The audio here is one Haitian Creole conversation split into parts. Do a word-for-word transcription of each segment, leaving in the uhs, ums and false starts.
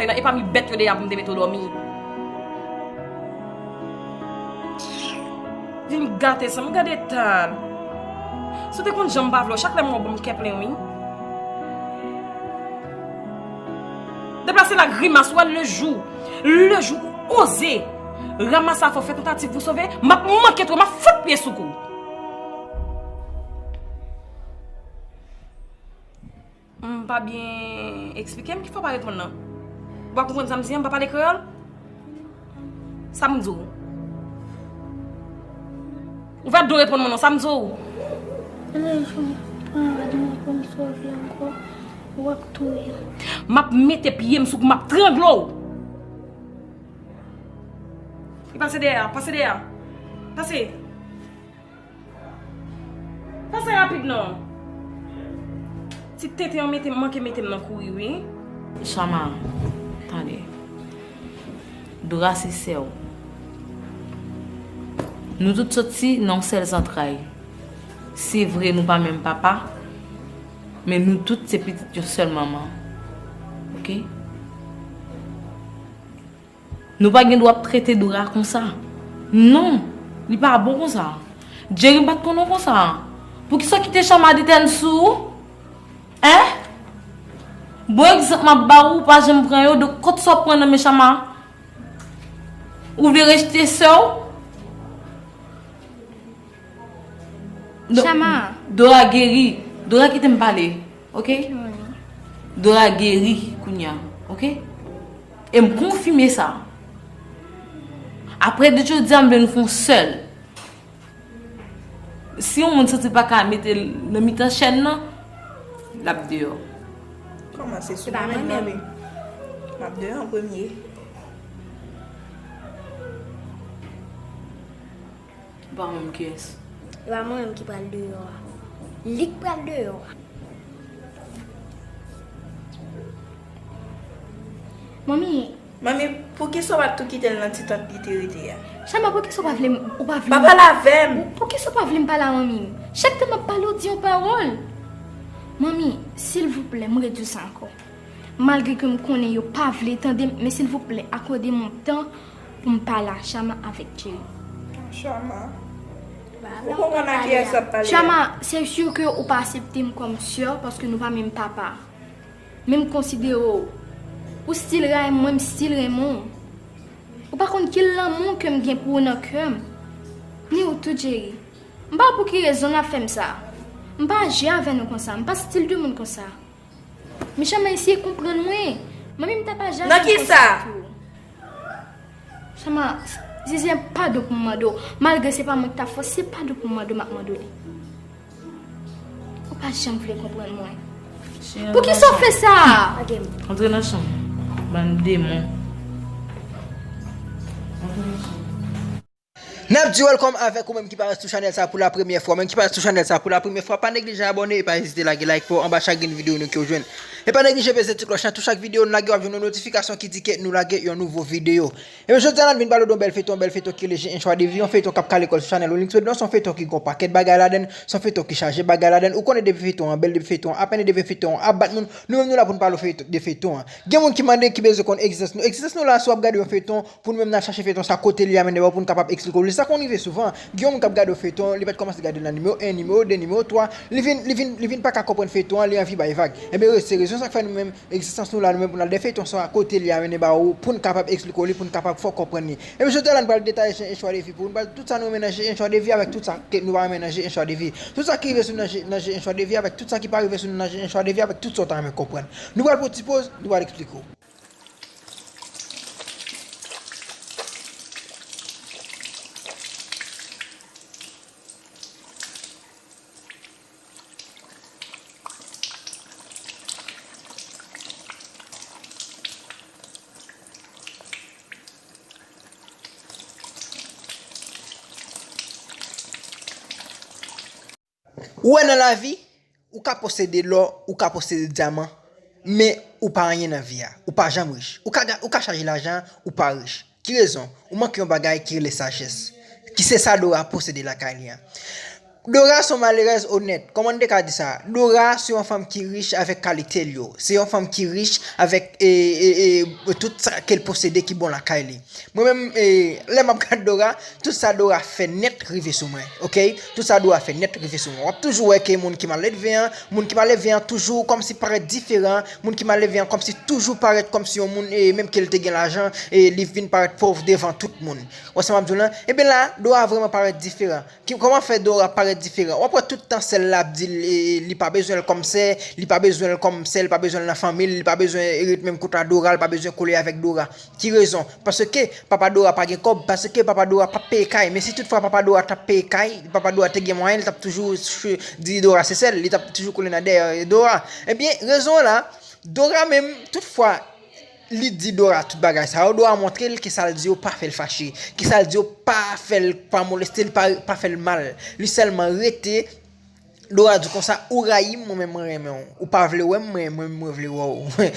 Nan, e pami bèt yo deyò pou m te mete w dòmi. Vin gate san m gade tan. Si w te konn jan m pa vle w, chak lè m wè w ban m kè plen wi. Deplase la grimas, ou wè le jou, le jou ou oze ranmase afè w, fè tantativ pou sove, m ap manke twa, m ap fout pye sou kou. M pa byen eksplike m, kifè w pa reponn nan? Ou pa konprann sa m di an, m pa pale kreyòl? Sa m di w? Ouvè do reponn mwen non, sa m di w? Lè jou m pa rad mwen pou m sove ankò, w ap touye m. M ap mete pye m sou kou, m ap trangle w. Li pase dèyè a, pase dèyè a. Pase. Pase rapid non. Ti tenten an mete, manke mete m nan kouri wi. Chama, tande. Dora se sè w. Nou tout soti nan yon sèl zantray. Se vre nou pa menm papa, men nou tout se pitit yon sèl manman. Oke? Nou pa gen dwa ap trete Dora konsa. Non, li pa bon konsa. Jerry pa t konnen w konsa. Poukisa w kite Chama detèn sou ou? Hein? Bon egzanp m ap ba ou, ou pa janm pran yo, donk kot sa w pran nan men Chama? Ou vle rejte sè w? Do- Chama. Dora geri. Dora kite m pale. Oke? Dora geri kounya. Oke? E m konfime sa. Apre de jodi a, m vle nou fè yon sèl. Si yon moun santi l pa ka mete l nan mitan chèn nan, l ap deyò. Kòman se sou mwen menm? M ap deyò an premye. Ou pa konn kiyès? E pa mwen menm ki pral deyò a. Li k pral deyò a. Manmi. Manmi, poukisa w pa t tou kite l nan ti tant li te rete a? Chama, poukisa w pa vle m, ou pa vle m. Pa pale avè m! Poukisa w pa vle m pale a manmi m? Chak tan m ap pale, w di yon pawòl. Manmi, silvouplè, m redi w sa ankò. Malgre ke m konnen yo pa vle tande m, men silvouplè, akòde m yon tan pou m pale a Chama avèk Jerry. Chama. Ou konprann a kiyès w ap pale a? Chama, se si ke ou pa aksepte m kòm sè w, paske nou pa menm papa. Men m konsidere w. Ou still rayi m, mwen m still renmen w. Ou pa konn ki lanmou ke m gen pou ou nan kè m. Ni ou tou, Jerry. M pa wè pou ki rezon n ap fè m sa. M pa aji avè nou konsa. M pa stil de moun konsa. Men Chama, eseye konprann mwen. Mwen menm m ta pa janm konsa tou. Nan kisa? Chama, si se padon pou m mande w, malgre se pa mwen ki ta fè, se padon pou m mande w, m ap mande w li. Ou pa janm vle konprann mwen. Poukisa w fè sa? Antre nan chanm. Bann demon. Antre nan chanm. N ap di welcome avèk ou menm ki parèt sou chanèl sa pou la premyè fwa. Menm ki parèt sou chanèl sa pou la premyè fwa, pa neglije abòne e pa ezite lage like pa w anba chak grenn videyo nou ke w jwenn. E pa neglije peze ti klòch lan, tou chak videyo nou lage w ap jwenn yon notifikasyon ki di ke nou lage yon nouvo videyo. Ebyen jodi a n ap vin pale w de yon bèl feyton, yon bèl feyton ki rele J'ai un choix de vie, yon feyton k ap kale kò l sou chanèl Olix Media, se yon feyton ki gen yon pakèt bagay ladan l, se yon feyton ki chaje bagay ladan l. Ou konnen depi feyton an bèl, depi feyton an ap mennen, depi feyton an ap bat moun, nou menm nou la pou n pale w feyton, de feyton an. Gen moun ki mande ki bezwen konn egzistans nou. Egzistans nou la, si w ap gade yon feyton, pou nou menm n al chache feyton sa kote li a mennen ba w pou n kapab eksplike w li. Sa konn rive souvan. Gen yon moun k ap gade yon feyton, li pa t kòmanse gade l nan nimewo en, nimewo de, nimewo twa, li vin, li vin, li vin pa ka konprann feyton an, li anvi bay vag. Ebyen se rezon sa k fè nou menm, egzistans nou la, nou menm pou n al de feyton sa kote li a mennen ba w pou n kapab eksplike w li, pou n kapab fè w konprann li. Ebyen jodi a la n pral detaye J'ai un choix de vie pou ou, n pral tout sa nou renmen nan J'ai un choix de vie avèk tout sa ke nou pa renmen nan J'ai un choix de vie. Tout sa ki rive sou nou nan J'ai, nan J'ai un choix de vie avèk tout sa ki pa rive sou nou nan J'ai un choix de vie avèk tout sa w ta renmen konprann. Nou pral pran ti poz, nou pral eksplike w. Ou wè nan lavi, ou ka posede lò, ou ka posede dyaman, men ou pa anyen nan vi a. Ou pa janm rich. Ou ka, ou ka chaje lajan, ou pa rich. Ki rezon? Ou manke yon bagay ki rele sajès. Ki se sa Dora posede lakay li an. Dora se yon malerèz onèt. Kòman n te ka di sa? Dora se yon fanm ki rich avèk kalite l yo. Se yon fanm ki rich avèk e, e, e, tout sa ke l posede ki bon lakay li. Mwen menm, e, lè m ap gad Dora, tout sa Dora fè nèt rive sou mwen, oke? Tout sa Dora fè nèt rive sou mwen. W ap toujou wè ke moun ki maledve an, moun ki maledve an toujou kòmsi parèt diferan, moun ki maledve an kòmsi toujou parèt kòmsi yon moun, e, menm ke l te gen lajan, e, li vin parèt pòv devan tout moun. Wè sa m ap di w lan? Ebyen la, Dora vrèman parèt diferan. Ki, kòman fè Dora parèt diferan? W ap wè tout tan sè l la ap di l, e, e, li pa bezwen l kòm sè, li pa bezwen l kòm sè, li pa bezwen l nan fanmi l, li pa bezwen ret menm kote a Dora, li pa bezwen kole avèk Dora. Ki rezon? Paske papa Dora pa gen kòb, paske papa Dora p ap peye kay. Men si toutfwa papa Dora t ap peye kay, papa Dora te gen mwayen, li t ap toujou ch-, di Dora se sè l, li t ap toujou kole nan dèyè Dora. Ebyen, rezon an la, Dora menm, toutfwa, li di Dora tout bagay sa yo, Dora montre l ke sa l di yo pa fè l fache, ke sa l di yo pa fè l, pa moleste l, pa, pa fè l mal. Li sèlman rete, Dora di konsa, ou rayi m, mwen menm mwen renmen w. Ou pa vle wè m, mwen, mwen, mwen vle wè w.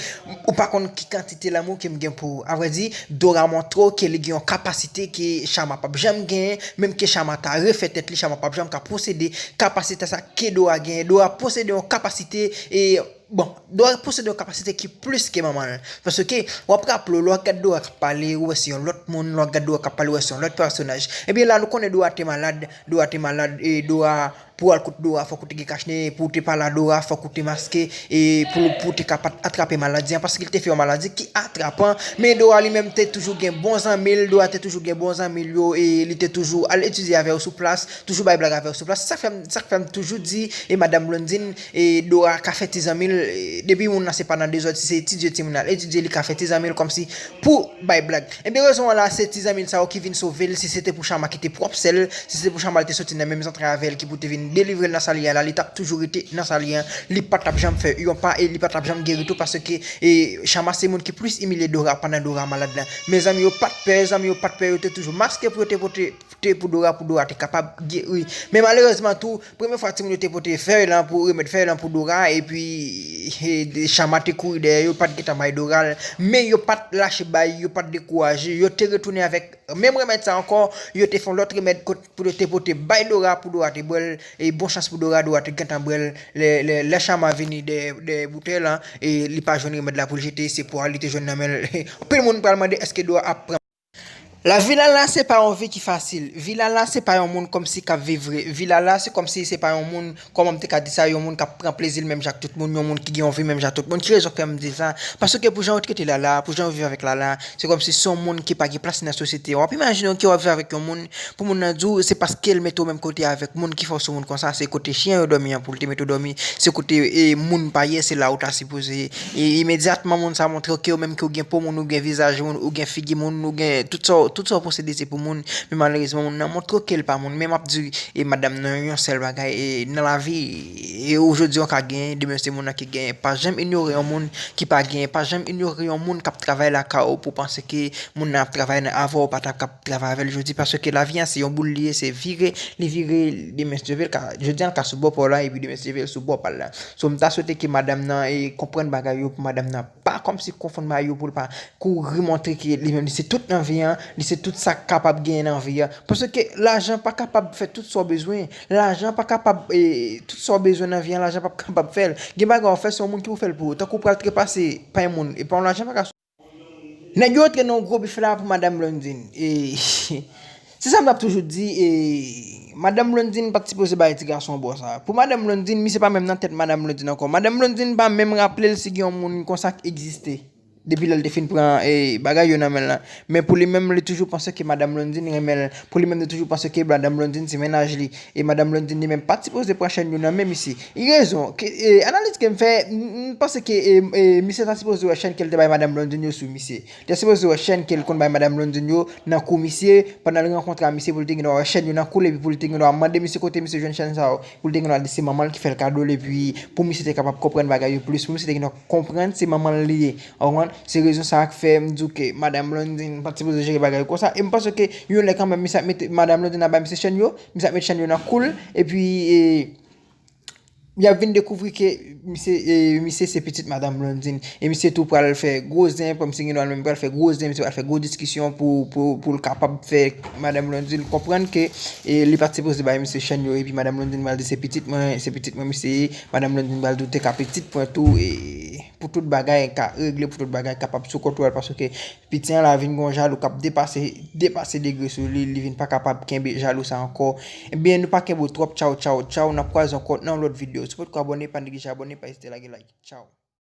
Ou pa konn ki kantite lanmou ke m gen pou ou. Avrèdi, Dora montre w ke li gen yon kapasite ke Chama p ap janm genyen, menm ke Chama ta refè tèt li, Chama p ap janm ka posede kapasite sa ke Dora genyen. Dora posede yon kapasite, e, bon, Dora posede yon kapasite ki plis ke manman l. Paske, w ap raple w, lè w ap gad Dora k ap pale, ou wè se yon lòt moun, lè w ap gad Dora k ap pale, ou wè se yon lòt pèsonaj. Ebyen la, nou konnen Dora te malad, Dora te malad, e Dora, pou w al kote Dora, fòk ou te gen kachnen, pou w te pale a Dora, fòk ou te maske, e pou, pou w te ka pa t atrape maladi an, paske li te fè yon maladi ki atrapan, men Dora li menm te toujou gen bon zanmi l, Dora te toujou gen bon zanmi l yo, e li te toujou al etidye avè yo sou plas, toujou bay blag avè yo sou plas. Se sa k fè m, sa k fè m toujou di, e Madanm Blondine, e Dora ka fè ti zanmi l, e depi moun nan se pa nan dezòd, si se etidye timoun nan al etidye, li ka fè ti zanmi l kòmsi pou bay blag. Ebyen, rezon an la, se ti zanmi l sa yo ki vin sove l, si se te pou Chama ki te pwòp sè l, si se te pou Chama l te soti nan menm zantray avè l, ki pou te vin delivre l nan sa l ye a la, li t ap toujou rete nan sa l ye an, li pa t ap janm fè yon pa e li pa t ap janm geri tou, paske, e, Chama se moun ki plis imilye Dora pandan Dora malad la. Men zanmi yo pa t pè, zanmi yo pa t pè, yo te toujou maske pou yo te pote te pou Dora, pou Dora te kapab geri. Men malerezman tou, premye fwa timoun yo te pote fèy lan pou remèd fèy lan pou Dora, epi, e, Chama te kouri dèyè yo, pa t gentan bay Dora l. Men yo pa t lache bay, yo pa t dekouraje, yo te retounen avèk menm remèd sa ankò, yo te fè yon lòt remèd kot, pou yo te pote bay Dora, pou Dora te bwè l, e bon chans pou Dora, Dora te gentan bwè l, lè, lè, lè Chama vini dèyè, dèyè boutèy lan, e li pa jwenn remèd la pou l jete, se pwa li te jwenn nan men l. Anpil moun pral mande èske Dora ap pran. Lavi Lala se pa yon vi ki fasil. Vi Lala se pa yon moun kòmsi k ap viv vre. Vi Lala se kòmsi se pa yon moun, kòman m te ka di sa, yon moun k ap pran plezi l menm jan ak tout moun, yon moun ki gen yon vi menm jan ak tout moun. Ki rezon k fè m di sa? Paske pou jan yo trete Lala, pou jan yo viv avèk Lala, se kòmsi se yon moun ki pa gen plas nan sosyete. W ap imajine w ke w ap viv avèk yon moun, pou moun nan di w se paske l mete w menm kote avèk moun ki fè w se yon moun konsa, se kote chen yo dòmi an pou l te mete w dòmi, se kote, e, moun pa ye, se la ou ta sipoze E imedyatman, moun sa montre w ke ou menm ke ou gen po moun, ou gen vizaj moun, ou gen figi moun, ou gen tout sa, tout sa w posede se pou moun. Men malerezman, moun nan montre w ke l pa moun. Men m ap di, e madanm nan yon sèl bagay, e nan lavi, e ou jodi a w ka genyen, demen se moun nan ki genyen. Pa janm inyore yon moun ki pa genyen. Pa janm inyore yon moun k ap travay lakay ou pou w panse ke moun nan ap travay nan, avè w, pa ta k ap travay avè l jodi. Paske lavi a se yon boul li ye, se vire, li vire, demen si Dye vle, l ka, jodi a l ka sou bò pa w la, epi demen si Dye vle, l sou bò pa l la. So, m ta swete ke madanm nan, e, konprann bagay yo, pou madanm nan pa kòmsi konfonn bagay yo, pou l pa kouri montre ke li menm li se tout nan vi an, li se tout sa k kapab genyen nan vi an. Paske lajan pa kapab fè tout sa w bezwen. Lajan pa kapab, e, tout sa w bezwen nan vi an, lajan p ap kapab fè l. Gen bagay w fè, se yon moun ki pou fè l pou ou. Tankou w pral trepase pa yon moun, e pa yon lajan pa ka Nèg yo antre nan yon gwo bif la pou Madanm Blondine. E, se sa m t ap toujou di, e, Madanm Blondine pa t sipoze bay ti gason an bò sa. Pou Madanm Blondine, misye pa menm nan tèt Madanm Blondine ankò. Madanm Blondine pa menm raple l si gen yon moun konsa k egziste. Depi lè l te fin pran, e, bagay yo nan men l lan. Men pou li menm, li toujou panse ke Madanm Blondine renmen l. Pou li menm, li toujou panse ke Madanm Blondine se mennaj li. E Madanm Blondine li menm pa t sipoze pran chèn yo nan men misye. Li rezon. Ke, e, analiz ke m fè, m, m panse ke, e, e, misye ta sipoze wè chèn ke l te bay Madanm Blondine yo sou misye. Li ta sipoze wè chèn ke l konn bay Madanm Blondine yo nan kou misye, pandan l rankontre a misye pou l te gen dwa wè chèn yo nan kou l, epi pou l te gen dwa mande misye kote misye jwenn chèn sa yo, pou l te gen dwa di se manman l ki fè l kado l, epi pou misye te kapab konprann bagay yo plis, pou misye te gen dwa konprann se manman l li ye. Ou konprann? Se rezon sa a k fè m di w ke Madanm Blondine pa t sipoze jere bagay yo konsa. E m panse ke yon lè kanmenm, misye ap mete, Madanm Blondine ap bay misye chèn yo, misye ap met chèn yo nan kou l, epi, e, y ap vin dekouvri ke misye, e, misye se pitit Madanm Blondine. E misye tou pral fè gwo zen, misye gen dwa menm pral fè gwo zen, misye pral fè gwo diskisyon pou, pou, pou l kapab fè Madanm Blondine konprann ke, e, li pa t sipoze bay misye chèn yo, epi Madanm Blondine pral di se pitit mwen, se pitit mwen misye ye, Madanm Blondine pral di ou te ka pitit mwen tou, e pou tout bagay ka regle, pou tout bagay kapab sou kontwòl, paske piti an la vin gon jalou k ap depase, depase degre sou li, li vin pa kapab kenbe jalou sa ankò. Ebyen, nou pa kenbe w twòp, tchaw, tchaw, tchaw, n ap kwaze ankò nan yon lòt videyo. Si w potko abòne, pa neglije abòne, pa ezite lage like. Tchaw.